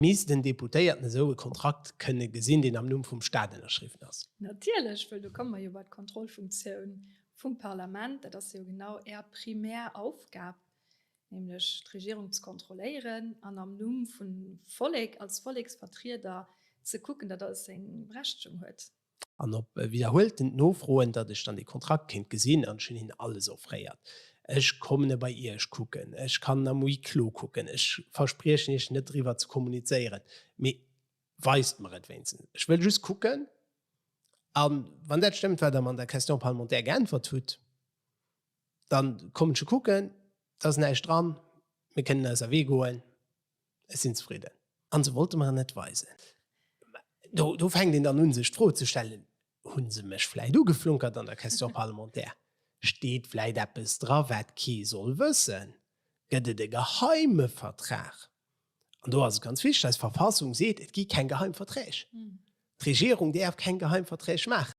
Misst en Deputéierten esou e Kontrakt kënne gesinn, deen am Numm vum Staat ënnerschriwwen ass? Natierlech, wëll do komme mer jo bei d'Kontrollfunktioun vum Parlament. Dat ass jo genau Är primär Aufgab, nämlech d'Regierung ze kontrolléieren an am Numm vum Vollek als Volleksvertrieder ze kucken, datt alles seng Berechtegung huet. An op widderhuelten Nofroen, datt ech dann dee Kontrakt kéint gesinn, an ech hunn hinnen alles offréiert, ech kommen e bei Iech kucken, ech kann en am Huis clos kucken, ech verspriechen Iech net driwwer ze kommunizéieren, mee weist mer et wéinstens, ech wëll just kucken. A wann dat stëmmt, wat Der mer an der Question parlementaire geäntwert hutt, da kommen ech e kucken, et ass näischt dran, mir kënnen eiser Wee goen. Ech sinn zefridden. An se wollte mer en net weisen. Do, do fänkt een dann un, sech d'Fro ze stellen, Hu se mech vläit ugeflunkert an der Question parlementaire? Steet vläit eppes dra, wat kee soll wëssen? Gëtt et e geheime Vertrag? An do ass et ganz wichteg, eis Verfassung seet, et gi keng geheim Verträg. D'Regierung däerf keng geheim Verträg maachen.